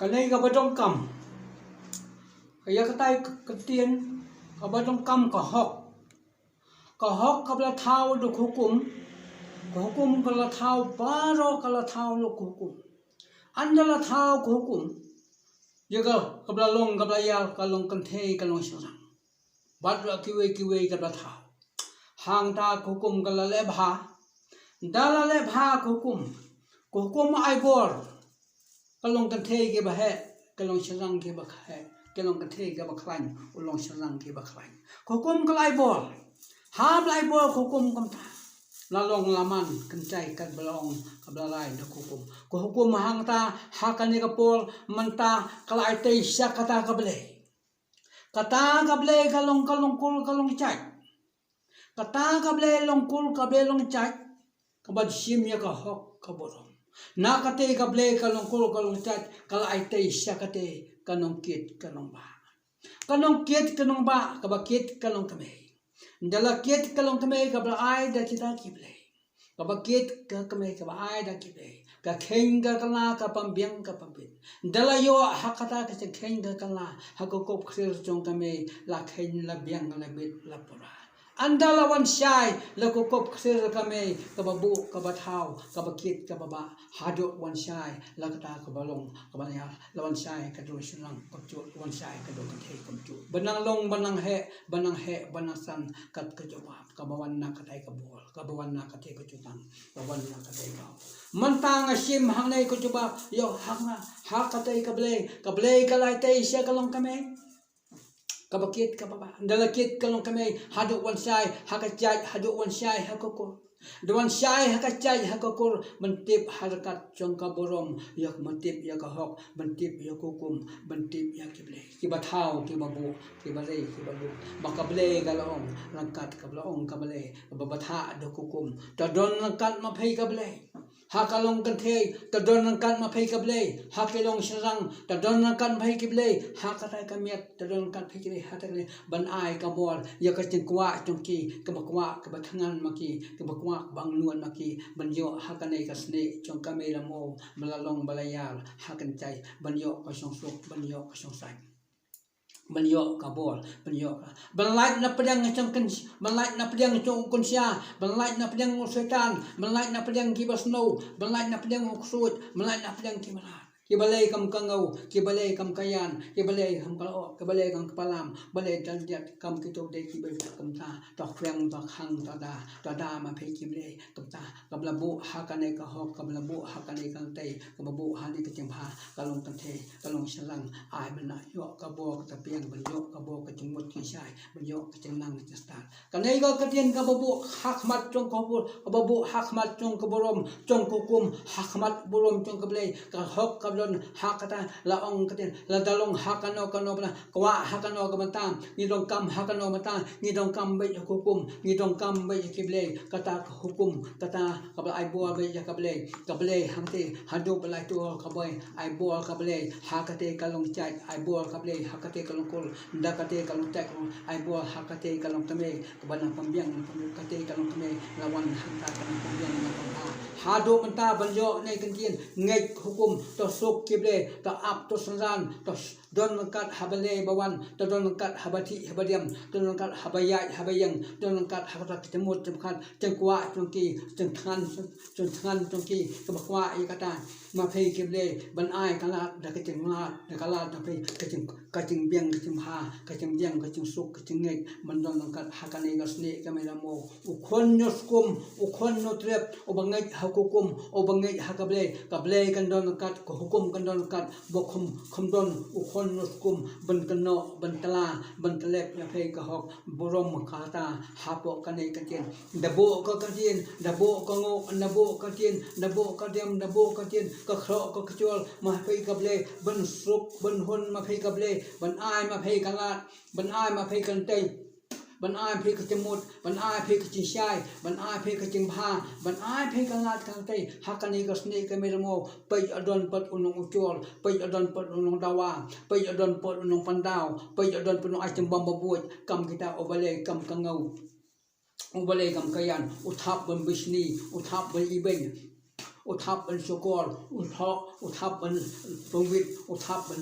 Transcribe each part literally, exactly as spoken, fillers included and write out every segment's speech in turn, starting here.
Kane kaba donkam. Ka ïa katai ka ktien, kaba donkam ka hok. Ka hok kaba la thaw da ka hukum. Ka hukum ka la thaw baroh ka la thaw da ka hukum. Ynda la thaw ka hukum. Ïa ka, kaba la long, kaba la ïar, ka long kynthei, ka long shynrang. Bad ruh kiwei kiwei kaba la thaw. Hangta ka hukum ka la leh bha. Da la leh bha ka hukum. Ka hukum ai bor. Ka long kynthei kiba heh, ka long shynrang kiba heh, ka long kynthei kiba khlaiñ, u long shynrang kiba khlaiñ. Ka hukum ka la ai bor. Haba la ai bor ka hukum kumta. La long la man, kynthei kaba la ong, kaba la rai da ka hukum. Ka hukum hangta, ha kane ka por, mynta, ka la ai tei sha kata ka Blei. Kata ka Blei ka long, ka long kur, ka long jait. Kata ka Blei long kur, ka Blei long jait. Kaba shim ïa ka hok ka burom. Na kata ka Blei ka long kur, ka long jait, ka la ai tei sha kata ka nongkit ka nongbah. Ka nongkit ka nongbah, kaba kit ka long kmie. Ynda la kit ka long kmie, kaba la ai da kita ki blei. Kaba kit ka kmie, kaba ai da ki blei. Ka kheiñ ka kylla, ka pynbiang ka pynbit. Ynda la ïoh ha kata ka jingkheiñ ka kylla, ha ka kup khriat jong kmie, la kheiñ la biang la bit la pura. Ynda la wan shai, la ka kup khriat kmie, kaba buh, kaba thaw, kaba kit, kaba bah, haduh wan shai, la kata kaba long, kaba ïar, la wan shai, ka dei shynrang, kumjuh, wan shai, ka dei kynthei, kumjuh. Ba nang long, ba nang heh, ba nang heh, ba nang san, kat ka jubab, kaba wan na katai ka bor, kaba wan na katai ka jutang, kaba wan na katai ka. Mynta nga shim hangne ka jubab, ïoh ha nga, ha katai ka Blei, ka Blei ka la ai tei sha ka long kmie. Kaba kit kaba bah. Ynda la kit ka long kmie, haduh wan shai, ha ka jait, haduh wan shai, ha ka kur. Da wan shai, ha ka jait, ha ka kur, ban tip ha ryngkat jong ka burom, ïa ka ban tip, ïa ka hok, ban tip, ïa ka hukum, ban tip, ïa ki blei. Kiba thaw, kiba buh, kiba rei, kiba lut. Ba ka Blei ka la ong, ryngkat kaba la ong ka Blei, kaba bthah da ka hukum. Te don ryngkat ma phi ka Blei. Ha ka long kynthei, te don ryngkat ma phi ka Blei, ha ka long shynrang, te don ryngkat ma phi ka Blei, ha kata ka miet, te don ryngkat ma phi ka Blei, ha kata ka Blei, ban ai ka bor, ïa ka jingkwah jong ki, kaba kwah, kaba thngan ma ki, kaba kwah, kaba angnud ma ki, ban ïoh ha kane ka snieh, jong ka mei la mo, ba la long ba la ïar, ha kane ka jait, ban ïoh ka shongsuk, ban ïoh ka shongsaiñ. Ban ïoh ka bor, ban ïoh ka. Ban lait na pdiang jong ka, ban lait na pdiang jong u kynsia, ban lait na pdiang u Soitan, ban lait na pdiang kiba sniew, ban lait na pdiang u ksuid, ban lait na pdiang kiba lad. Kiba lei kam ka ngew, kiba lei kam ka ïan, kiba lei kam ka lyoh, kiba lei kam ka palam, ba lei dang diat kam kito dei kiba kumta, to khweng, to khang, to da, to da ma phi ki blei, kumta, kaba la buh ha kane ka hok, kaba la buh ha kane ka kynthei, kaba buh ha ne ka jingbha, ka long kynthei, ka long shynrang, ai ban ïoh ka bor ka tapiang, ban ïoh ka bor ka jingmut jingshai, ban ïoh ka jingnang ka jingstad. Kane ka ktien kaba buh ha khmat jong ka bor, kaba buh ha khmat jong ka burom, jong ka hukum, ha khmat burom jong ka Blei, ka hok ka don ha kata la ong ktien, lada long ha kano kano bynta, kwah ha kano ka bynta, ngi donkam ha kano bynta, ngi donkam beit ïa ka hukum, ngi donkam beit ïa ki blei, kata ka hukum, kata kaba ai bor beit ïa ka Blei, ka Blei hangta, haduh ba la ïathuh ka Blei, ai bor ka Blei, ha kata ka long jait, ai bor ka Blei, ha kata ka long kur, da kata ka long jait, ai bor ha kata ka long kmie, kaba nang pynbiang, kata ka long kmie, la wan hangta ka nang pynbiang, nang pynbiang. Haduh mynta ban ïoh ne ktien, ngeit hukum, to suk ki blei, to ap to synran, to don ryngkat ha balei ba wan, to don ryngkat ha ba thik ha ba diam, to don ryngkat ha ba ïaid ha ba ïeng, to don ryngkat ha kata ka jingmut jingpyrkhat, jingkwah jong ki, jingthngan, jingthngan jong ki, kaba kwah ïa kata, ma phi ki blei, ban ai ka lad, da ka jinglad, da ka lad, da phi, ka jing, ka jingbiang, ka jingbha, ka jingbiang, ka jingsuk, ka jingngeit, ban don ryngkat ha kane ka snieh ka mei la mo, u khun ñiewskum, u khun ñiewtrep, uba ngeit ha ka hukum, uba ngeit ha ka Blei, ka Blei kan don ryngkat, ka hukum kan don ryngkat, ba khum, khum don, u khun ñiewskum, ban kynnoh, ban tla, ban tlep, ïa phi ka hok, burom kata, hapoh kane ka ktien. Da buh ka ktien, da buh ka nguh, da buh ka ktien, da buh ka diam, da buh ka ktien, ka khroh ka kjol, ma phi ka Blei, ban suk, ban hun, ma phi ka Blei, ban ai, ma phi ka lad, ban ai, ma phi ka kynthei, ban ai, phi ka jingmut, ban ai, phi ka jingshai, ban ai, phi ka jingbha, ban ai, phi ka lad ka kynthei, ha kane ka snieh ka mei la mo, peit adon pat u nongujor, peit adon pat u nongdawa, peit adon pat u nongpyndaw, peit adon pat u nong ai jingbam ba buit, kam kita u balei kam ka ngew. U balei kam ka ïan, u thap ban bishni, u thap ban ibeiñ. U thap ban shukor, u thap, u thap ban pynwit, u thap ban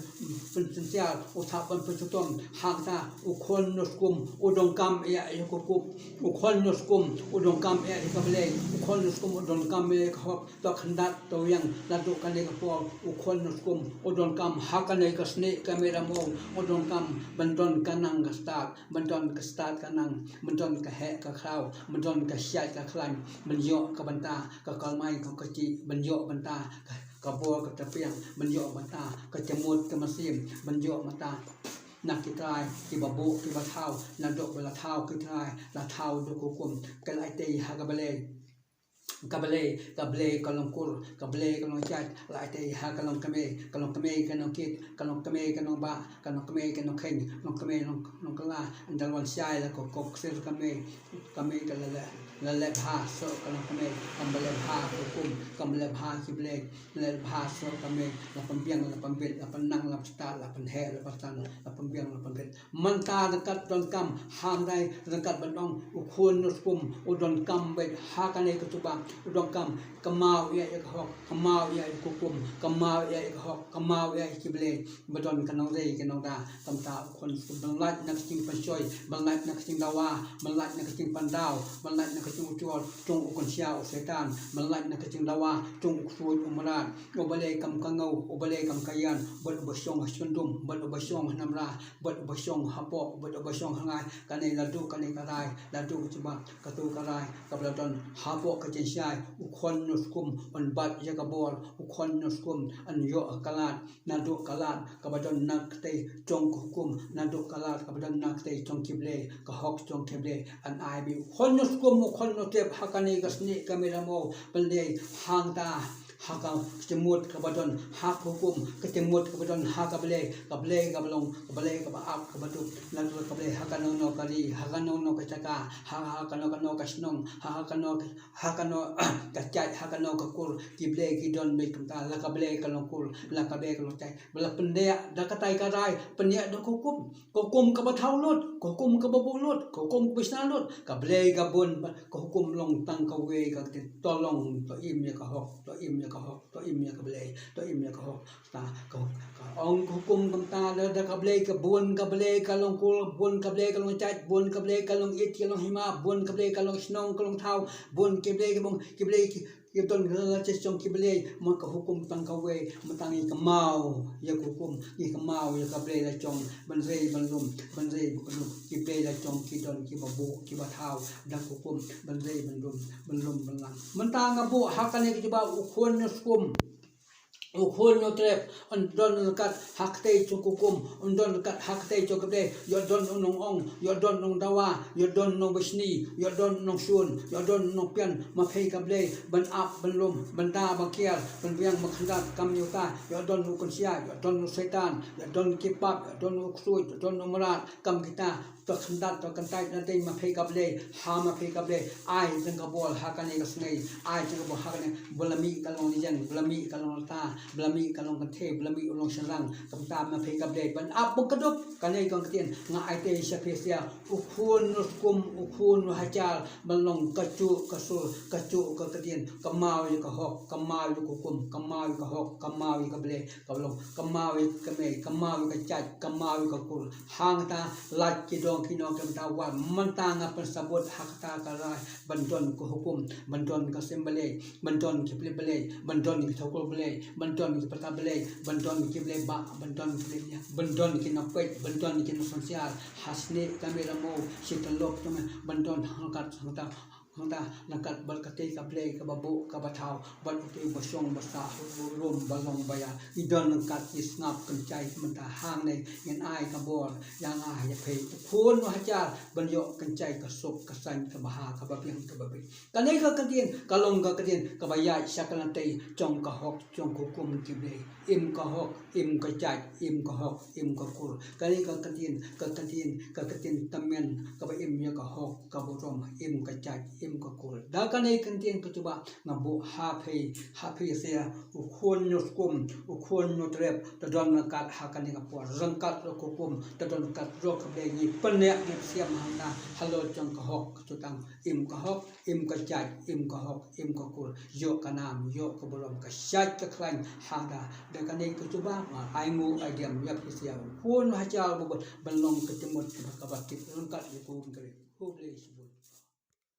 pynsynshar, u thap ban pynshutong. Hangta u khun Nuskum u donkam ïa ïa ka hukum. U khun Nuskum u donkam ïa ïa ka Blei. U khun Nuskum u donkam ïa ïa ka hok. To khyndat to ïeng naduh kane ka por. U khun Nuskum u donkam ha kane ka snieh ka mih ra mo. U donkam ban don ka nang ka stad, ban don ka stad ka nang, ban don ka heh ka khraw, ban don ka shait ka khlaiñ, ban ïoh ka bynta ka kalmai ka kajih, ban ïoh bynta ka, ka bor ka tapiang, ban ïoh bynta ka jingmut ka mynsiem, ban ïoh bynta na ki trai kiba buh kiba thaw, naduh ba la thaw ki trai, la thaw da ka hukum. Ka la ai tei ha ka Blei. Ka Blei, ka Blei ka long kur, ka Blei ka long jait, la ai tei ha ka long kmie, ka long kmie ka long kit, ka long kmie ka long bah, ka long kmie ka long kheiñ, long kmie long, long kylla. Ynda la wan shai la ka kok ksir kmie, kmie ka la leh, la leh bha soh ka long kmie, kam ba leh bha ka hukum, kam ba leh bha ki Blei, la leh bha soh kmie, la pynbiang, la pynbit, la pynnang, la pynstad, la pynheh, la pynsan, la pynbiang, la pynbit. Mynta ryngkat donkam, hangtai ryngkat ban ong, u khun Nuskum u donkam beit ha kane ka jubab, u donkam, kynmaw ïa ïa ka hok, kynmaw ïa ïa ka hukum, kynmaw ïa ïa ka hok, kynmaw ïa ïa ki Blei. Ba don ka nongrei ka nongda. Kumta u khun Nuskum ban lait na ka jingpynshoi, ban lait na ka jingdawa, ban lait na ka jingpyndaw, ban lait na ka jingujor jong u khun sia u Soitan, ban lait na ka jingdawa jong u ksuid u mrad. U Blei kam ka ngaw, u Blei kam ka ïan, bad uba shong ha shyndum, bad uba shong ha namra, bad uba shong hapoh, bad uba shong ha ngai. Kane naduh kane ka rai, naduh ka jubab, kato ka rai kaba la don hapoh ka jingshai. U khun Nuskum un bat ïa ka bor, u khun Nuskum un ïoh ka lad, naduh ka lad kaba don na ka tei jong ka hukum, naduh ka lad kaba don na ka tei jong ki Blei, ka hok jong ki Blei. An ai beit u khun Nuskum, u khun Nuskum ha kane ka snieh ka mih ra mo, ban leh hangta ha ka jingmut kaba don ha ka hukum, ka jingmut kaba don ha ka Blei, ka Blei kaba long, ka Blei kaba ap kaba duk. Naduh ka Blei ha kano kano ka ri, ha kano kano ka jaka, ha, ha kano kano ka shnong, ha, ha kano, ha kano ka jait, ha kano ka kur, ki Blei ki don beit. Kumta la ka Blei ka long kur, la ka Blei ka long jait. Ba la pyndiah da katai ka rai, pyndiah da ka hukum. Ka hukum kaba thaw lut, ka hukum kaba buh lut, ka hukum kaba shna lut. Ka Blei ka bun, ka hukum long tang kawei ka ktien, to long, to im ïa ka hok, to im ïa ka hok, to im ïa ka Blei, to im ïa ka hok. Ta, ka, ka ong ka hukum kumta, da, da ka Blei ka bun, ka Blei ka long kur, bun ka Blei ka long jait, bun ka Blei ka long it, ka long hima, bun ka Blei ka long shnong, ka long thaw, bun ki Blei ki bun, ki Blei ki, ki don la la jong ki Blei. Ma ka hukum tang kawei, ma tang ngi kynmaw ïa ka hukum, ngi kynmaw ïa ka Blei la jong, ban rei ban lum, ban rei ban lum. Ki Blei la jong ki don kiba buh kiba thaw da ka hukum, ban rei ban lum, ban lum ban lang. Mynta nga buh ha kane ka jubab, u khun Nuskum, u khun Nongtrep, un don ryngkat ha ka tei jong ka hukum, un don ryngkat ha ka tei jong ka Blei. Ïoh don u nongong, ïoh don u nongdawa, ïoh don u nongbishni, ïoh don u nongshun, ïoh don u nongpynïap, ma phi ka Blei, ban ap ban lum, ban da ban kiar, ban biang ban khyndat, kam ïoh ta. Ïoh don u khun sia, ïoh don u Soitan, ïoh don ki pap, ïoh don u ksuid, ïoh don u mrad, kam kita. To khyndat, to kyntait na tei ma phi ka Blei, ha ma phi ka Blei. Ai jingkyrkhu ha kane ka sngi, ai jingkyrkhu ha kane. Ba la mih ka long lieng, ba la mih ka long rta, ba la mih ka long kynthei, ba la mih u long shynrang. Kumta ma phi ka Blei ban ap ban kdup. Kane ka ktien nga ai tei sha phi sia, u khun Nuskum, u khun Hajar, ban long ka juh ka sur, ka juh ka ktien. Kynmaw ïa ka hok, kynmaw ïa ka hukum, kynmaw ïa ka hok, kynmaw ïa ka Blei. Ka long, kynmaw ïa ka kmie, kynmaw ïa ka jait, kynmaw ïa ka kur. Hangta lait ki dong ki nong ki bynta. Wat mynta nga pynsabut ha kata ka rai, ban don ka hukum, ban don ka sim Blei, ban don ki pli Blei, ban don ki thukul Blei, ban don ki pyrta Blei, ban don ki Blei bah, ban don ki Blei nia, ban don ki nongpeit, ban don ki nongsynshar. Ha snieh ka mih ra mo, shi tyllup ka mih, ban don hangkat hangta. Hangta, ryngkat bad katei ka Blei kaba buh kaba thaw, bad utei ba shong ba sah, ba rum ba long ba ïa. Ngi don ryngkat, ngi sngap kynjai mynta hangne. Ngin ai ka bor ïa nga ïa phi, u khun u Hajar, ban ïoh kynjai ka suk ka saiñ kaba ha kaba biang kaba bit. Kane ka ktien ka long ka ktien kaba ïaid sha ka lynti jong ka hok jong ka hukum ki Blei. Im ka hok, im ka jait, im ka hok, im ka kur. Kane ka ktien, ka ktien, ka ktien tymmen kaba im ïa ka hok, ka burom, im ka jait, im ka kur. Da kane ka ktien ka jubab nga buh ha phi, ha phi sia, u khun ñiewskum, u khun ñiewtrep, te don ryngkat ha kane ka por, ryngkat ruh ka kum, te don ryngkat ruh ka Blei, ngi pynïap ngi psiam hangta, halor jong ka hok ka jutang, im ka hok, im ka jait, im ka hok, im ka kur, ïoh ka nam, ïoh ka burom, ka shait ka khlaiñ, hada, da kane ka jubab, nga ai nguh ai diam ïa phi sia, u khun hajar bubut, ban long ka jingmut, kaba tip, ryngkat ïa ka um ka ri, khublei shibun.